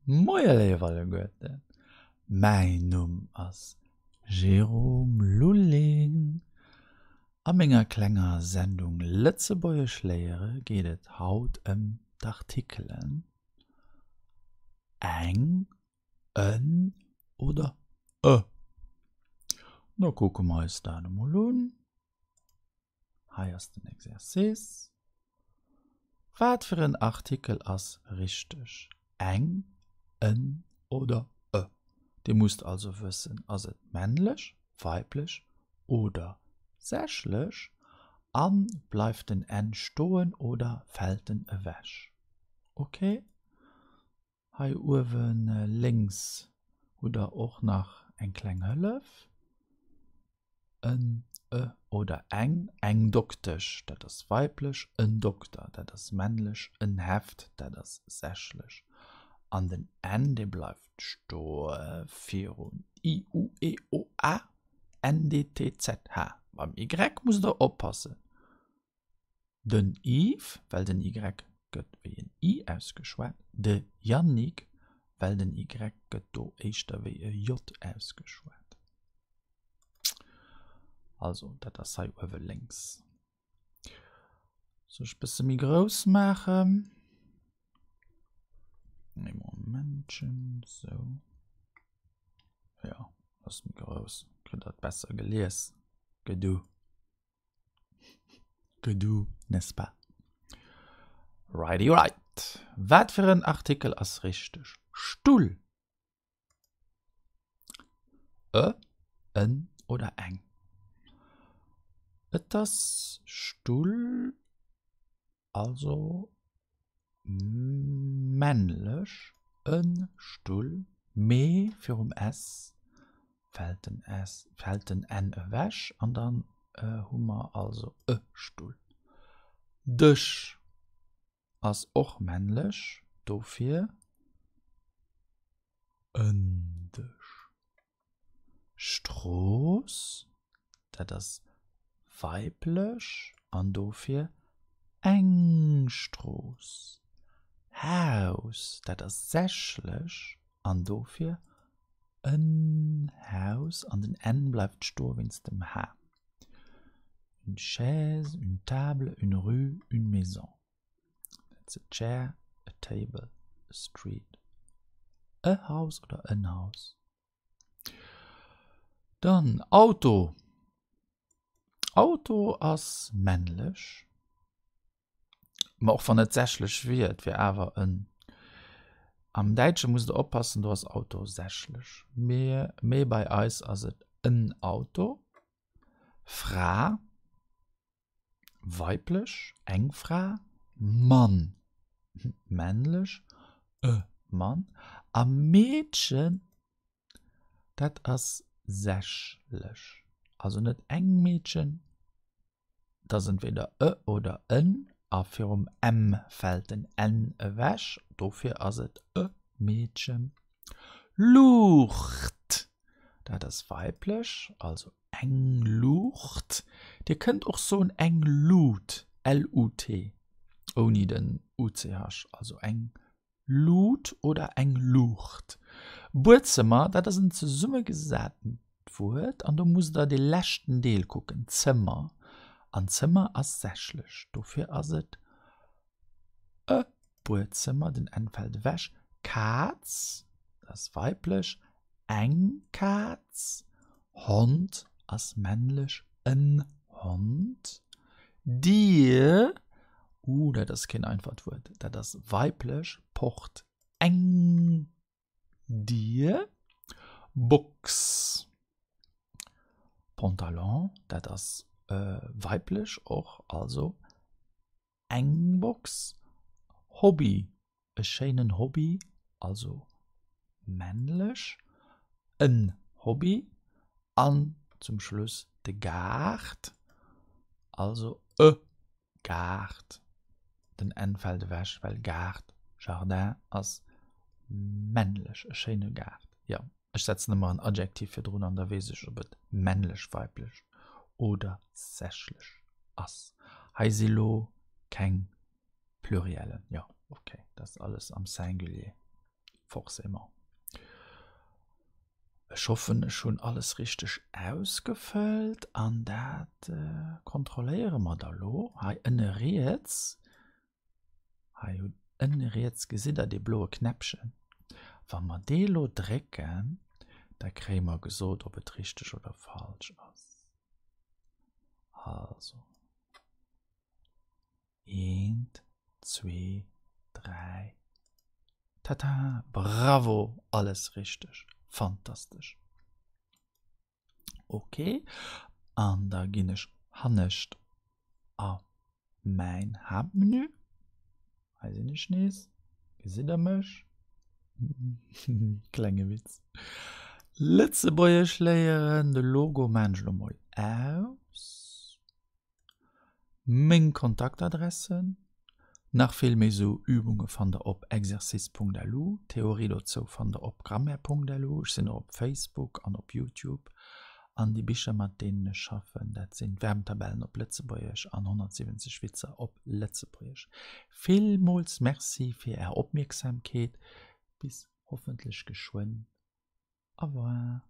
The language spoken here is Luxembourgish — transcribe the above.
Moie léif alleguerten, mäin Numm ass Jérôme Lulling. A menger klenger Sendung Lëtzebuergesch léiere geet et haut ëm d'Artikelen eng, en oder e. Da kucke mer eis dat emol un. Hei ass den Exercice. Wat fir en Artikel ass richteg? Eng, en oder e? Dir musst also wëssen, ass et männlech, weiblech oder sächlech? A bleift den n stoen oder fält en ewech? Ok. Hei uewe lénks hutt der och nach eng kleng Hëllef, en, e oder eng, eng Doktesch, dat ass weiblech, en Dokter, dat ass männlech, en Heft, dat ass sächlech. An den n, dee bleift stoe virun i, u, e, o, a, n, d, t, z, h. Beim y musst der oppassen. Den Yves, well den y gëtt wéi en i ausgeschwat, de Yannick, well den y gëtt do éischter wéi e j ausgeschwat. Also, dat ass hei uewe lénks. Soll ech bësse méi grouss maachen? Ee Momentchen, sou. Jo, ass méi grouss, kritt der et besser gelies. Gedu. Que du, n'est-ce pas? Righty right. Wat fir en Artikel ass richteg? Stull. E, en oder eng? Et ass Stull, also männlech, e Stull, mee virum s fält den s, fält den n ewech an dann hu mer also e Stull. Dësch ass och männlech, dofir en Dësch. Strooss, dat ass weiblech an dofir eng Strooss. Haus, dat ass sächlech an dofir en Haus an den n bleift stoe wéinst dem h. Une chaise, une table, une rue, une maison. That's a chair, a table, a street, a house oder en Haus. Dann Auto. Auto ass männlech. Ma och wann et sächlech wier, et wier awer en. Am Däitsche musst der oppassen, do ass Auto sächlech. Mee, mee bei eis ass et en Auto. Fra. Weiblech, eng Fra, Mann, männlech, e Mann, a Meedchen, dat ass sächlech, also net eng Meedchen, et ass entweder e oder en, a virum m fält den n ewech, dofir ass et e Meedchen. Luucht, dat ass weiblech, also Eng Luucht, Dir kënnt och soen eng Lut, L-U-T, ouni den U-C-H, also eng Lut oder eng Luucht. Buedzëmmer, dat ass en zesummegesatent Wuert an do musst Der dee leschten Deel kucken, Zëmmer. An Zëmmer ass sächlech, dofir ass et e Buedzëmmer, den N fält ewech. Kaz, dat ass weiblech, Eng Kaz. Hond ass männlech, en Hond. Dier, uh, dat ass keen einfacht Wuert, dat ass weiblech, Port, eng Dier. Box, Pantalon, dat ass weiblech och, also Eng Box, Hobby, e schéinen Hobby, also männlech, en Hobby an zum Schluss de Gaart, also e Gaart. Den n fält ewech, well Gaart, Jardin, ass männlech, e schéine Gaart. Jo, ech setzen ëmmer en Adjektiv virdrun an da weess ech, ob et männlech, weiblech oder sächlech ass. Hei si lo keng Pluriellen. Jo, okay, dat ass alles am Singulier. Forcément. Ech hoffen, ech hunn alles richteg ausgefëllt an dat kontrolléiere mer da lo. Hei ënne riets, hei ënne riets gesitt der dee bloe Knäppchen. Wa mer dee lo drécken, da kréie mer gesot, ob et richteg oder falsch ass. Also. Eent, zwee, dräi. Tata! Bravo! Alles richteg! Fantastesch! Ok, an da ginn ech hannescht a mäin Haaptmenü. Hei sinn ech nees. Gesitt der mech? Klenge Witz. Lëtzebuergesch léieren, de Logo maan ech elo mol aus. Meng Kontaktadressen, nach vill méi sou Übunge fannt der op exercice.lu, Theorie dozou fannt der op grammaire.lu, ech sinn och op Facebook an op Youtube an déi Bicher mat deenen ech schaffen, dat sinn d'Verbtabellen op Lëtzebuergesch an 170 Witzer op Lëtzebuergesch. Villmools Merci fir är Opmierksamkeet, bis hoffentlech geschwënn, au revoir.